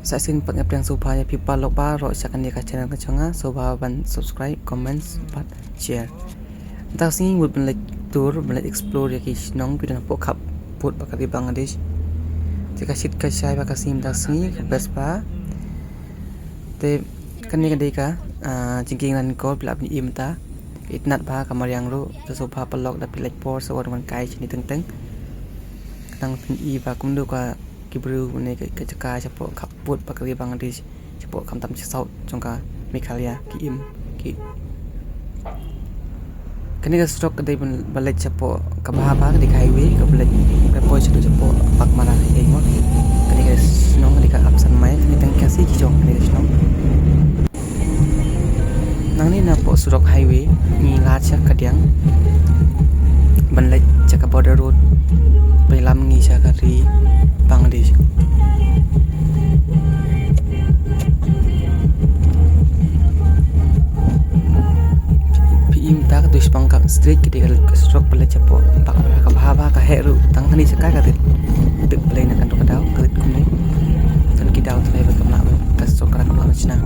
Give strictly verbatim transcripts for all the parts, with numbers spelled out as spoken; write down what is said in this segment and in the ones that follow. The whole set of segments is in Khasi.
Sa shisien pat nga pdiang sngewbha ïa phi baroh baroh sha kane ka channel ka jong nga, sngewbha ban subscribe, comments bad share. Mynta ka sngi ngi mut ban leit tour, ban leit explore ïa ki shnong kiba don hapoh khappud bad ka ri Bangladesh. Te ka shit ka shai bad ka sngi mynta ka sngi ka best bha. Te kane ka dei ka, ah, jingkieng Ranikor, phi lah ban i mynta. Itynnad bha, ka mariang ruh, te sngewbha paralok lada phi leit por sa wan wan kai shane teng teng. Khnang phin i ba kumno ka, ki briew ne ka, ka jaka shapoh khappud bad ka ri Bangladesh, shapoh khamtam sha south jong ka Meghalaya ki im ki. Kane ka surok ka dei ban, ban leit shapoh kaba bha, ka dei ka highway kaba leit, ka poi shaduh shapoh Baghmara, ïa mo. Kane ka shnong ka dei ka Apsan Mai, kane tang Khasi ki jong kane ka shnong. Nangne napoh surok highway ngi leit sha kadiang ban leit sha ka border road, ban ïalam ngi sha ka ri Bangladesh. Phi i mynta ka dei shaphang ka straight, ka dei ka surok ba leit shapoh Baghmara, kaba bha bha, ka heh ruh, tang hangne sha kai ka rit. Dei balei na kane ka daw ka rit kumne. Don ki daw tang ba kam lah, ka surok ka rit kam lah shna.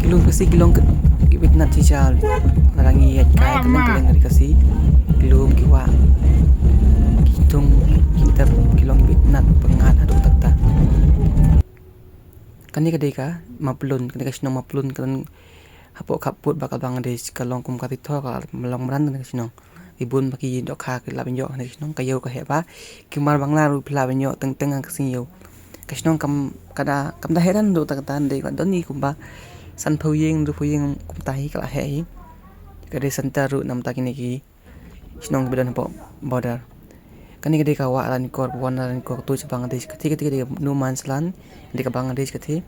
Ki lum Khasi ki long kiba itynnad shisha. Lada ngi ïaid kai kylleng kylleng ka ri Khasi, ki lum, ki wah, ki thung, ki ter, ki long kiba itynnad, pyngngad haduh katta katta. Kane ka dei ka Maplun, kane ka shnong Maplun ka don hapoh khappud bad ka Bangladesh, ka long kum ka rithor, ka long madan kane ka shnong. Ki bun bha ki dohkha ki lah ban ïoh kane ka shnong, ka ïew ka heh bha. Ki mar Bangla ruh phi lah ban ïoh teng teng ha ka sngi ïew. Ka shnong kam, ka da, kam da heh haduh katta katta, dei ka don hi kumba sanphew ïing, hynriewphew ïing kumta hi ka la heh hi. Ka dei center ruh namar kine ki shnong kiba don hapoh border. Kane ka dei ka wah Ranikor, ka wan Ranikor, ka tuid sha Bangladesh. Kane ka dei ka no man's land, dei ka Bangladesh kane.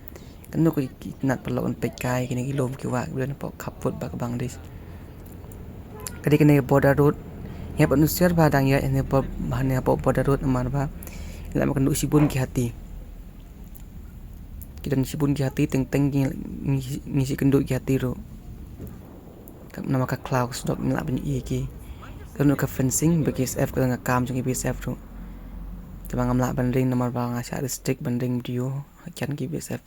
Kano ka itynnad paralok ban peit kai kine ki lum ki wah kiba don hapoh khappud bad ka Bangladesh. Ka dei kane ka border road. Ïa pat nusher ba dang ïa ine ba, ba ne hapoh border road namar ba ïa la ma kynduh shibun ki hati. Ki don shibun ki hati, teng teng ngi, ngi, ngi shu kynduh ki hati ruh. Namar ka khlaw ka surok ngim lah ban i ki. Ka don ka fencing, B S F, ka don ka kam jong ki B S F ruh. Te ba ngam lah ban ring namar ba nga shah restrict ban ring video ha kian ki B S F.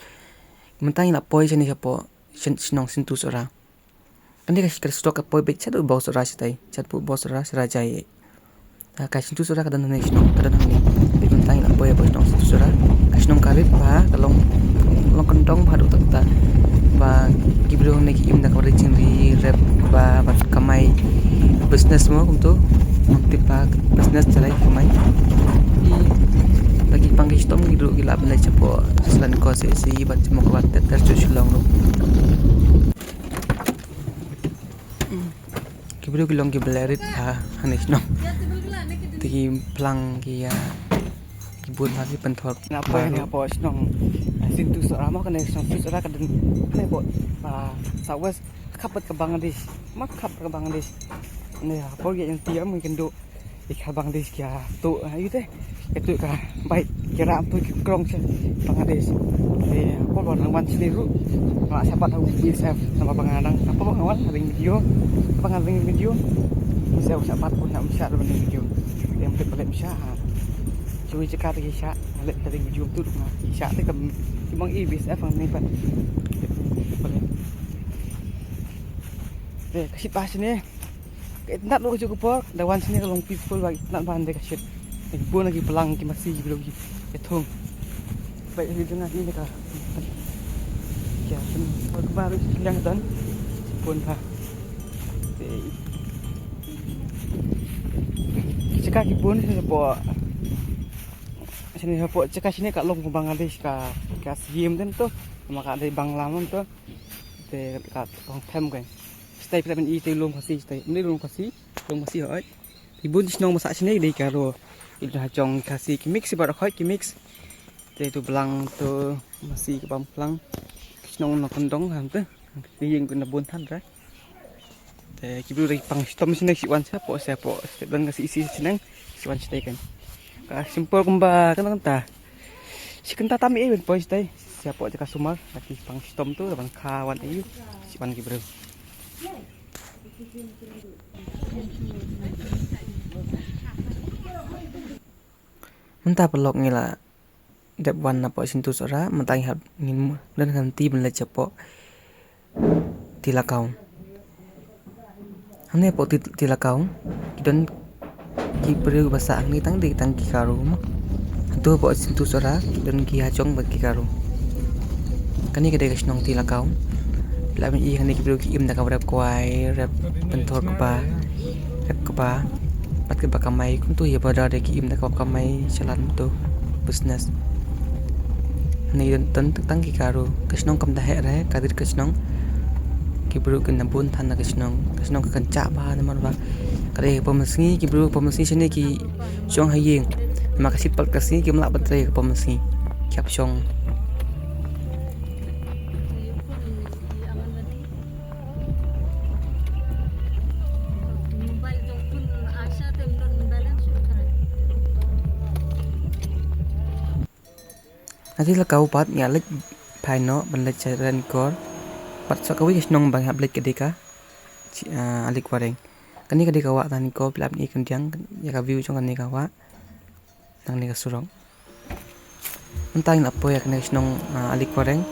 Mynta ngi la poi shane shapoh shnong Sintu Sohra. Kane ka surok ka poi beit shaduh Bawsohra shatai, shaduh Bawsohra, Sohra Jaiñ. Ka Sintu Sohra ka don hangne shnong, ka don hangne. Te mynta ngi la poi hapoh shnong Sintu Sohra. Ka shnong ka rit bha, ka long, long kyndong bha haduh katta katta. Ba ki briew hangne ki im da kaba ri jingri, rep bha, bad kamai, business mo kumto. Ngam tip ba business, te lei kamai. Ki, ba ki pang ki shitom ki ruh ki lah ban leit shapoh Slan ko se se bad jong ka wat ter ter sha Shillong ruh. Ki briew ki long kiba leh rit ha, hangne shnong. Te ki phlang ki, ah, ki bun ha ki pynthor. Nga poi hangne hapoh shnong, ah, Sintu Sohra mo, kane shnong Sintu Sohra ka don hangne hapoh, ah, South West, khap bad ka Bangladesh. Mar khap bad ka Bangladesh. Hangne hapoh ïa jong ti ïa ngi kynduh. Ïa ka Bangladesh ki ïa tuh, ha, ïa te. Ki ïa tuh ka bike, ki rah tuh ki krong sha Bangladesh. Te, por ba nga wan shane ruh, nga la shah bat ha u B S F, namar ba nga dang, hapoh ba nga wan, nga ring video, hapoh ba nga ring video, B S F shah bat, u shah, u shah ban ring video. Te nga peit ba leh shah, ha. Shu ïa jaka te ki shah, nga leh ka ring video tuh nga shah te kam, ki bang i B S F hangne pat. Te, ba leh. Te, ka shit ba shane. Ka itynnad ruh ka juh ka por, da wan shane ka long peaceful bha, itynnad bha, ym dei ka shit. Ki bun ki phlang, ki masi, ki briew ki ïathung. Bad ki jong nga ki ne ka. Ki ïathung. Bad ka bar ruh ki liang don. Ki bun bha. Te, ki jaka ki bun shane hapoh. Shane hapoh jaka shane ka long ka Bangladesh ka, ka siem don to. Namar ka dei Bangla mon to. Te ka long them ka. Shatai phi lah ban i te lum Khasi shatai. Ym dei lum Khasi, lum Khasi hooid. Ki bun shnong ba sah shane dei Garo. Ki don ha jong Khasi ki mix, baroh hooid ki mix. Te tu Blang tu masi ki bam phlang. Ki shnong na kyndong ha te. Ki ïing ki na bun than ra. Te ki briew ki pang shitom shane, ki wan shapoh, shapoh. Te don ka C E C shane, ki wan shatai kan. Ka simple kumba kan kan ta. Shi kynta tam i ban poi shatai. Shapoh jaka sumar, ki pang shitom tu ban kha wan i. Shi wan ki briew. Mynta paralok ngi la dep wan napoh Sintu Sohra, mynta ngi hap ngin don ka lynti ban leit shapoh Tilakaw. Hangne hapoh Ti-, Tilakaw ki don ki briew ba sah hangne tang dei tang ki Garo mo. Hato hapoh Sintu Sohra ki don ki Hajong bad ki Garo. Kane ka dei ka shnong Tilakaw. Phi lah ban i hangne ki briew ki im da kaba rep kwai, rep pynthor kba, rep kba. Bad kaba kamai kumto, ïa ba da ki im da kaba kamai, shalan to business. Hangne don tang ki Garo. Ka shnong kam da heh re, ka dei ka shnong. Ki briew kin da bun than na ka shnong. Ka shnong ka kynjah bha namar ba ka dei ka por mynsngi, ki briew ka por mynsngi shane ki shong ha ïing. Namar ka shit pat ka sngi kim lah ban trei ka por mynsngi. Ki hap shong. Na Tilakaw pat ngi leit phai noh ban leit sha Ranikor. Pat sa kawei ka shnong ba ngi hap leit ka dei ka, ah, Alikwareng. Kane ka dei ka wah Ranikor, phi lah ban i khyndiat ïa ka view jong kane ka wah. Nangne ka surok. Mynta ngi la poi ïa kane ka shnong, ah, Alikwareng.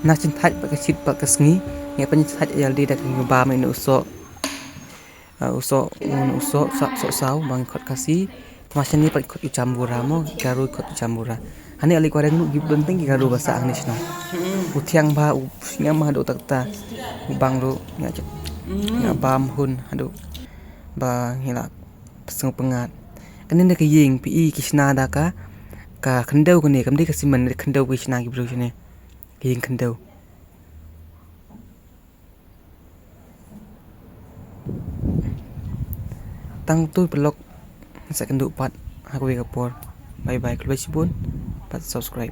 Na shynthait bad ka shit bad ka sngi, ngi pynshynthait ïa lade da ka ngi bam ïa u soh. Ah, u soh, u soh, soh, soh saw, ba ngi khot Khasi. Tangba shane pat khot u jambura mo, Garo khot u jambura. Hangne Alikwareng ruh ki don tang ki Garo ba sah hangne shnong. U thiang bha, u sngem haduh takta. U bang ruh, nga jep. Nga bam hun haduh ba ngi la pynshong pyngngad. Kane ne ka ïing, phi i ki shna da ka, ka khyndew kane, kam dei ka simen, khyndew ki shna ki briew shane. Ka ïing khyndew. Tang tu paralok, sa kynduh pat ha kawei ka por. Bye bye, khublei shibun, pat subscribe.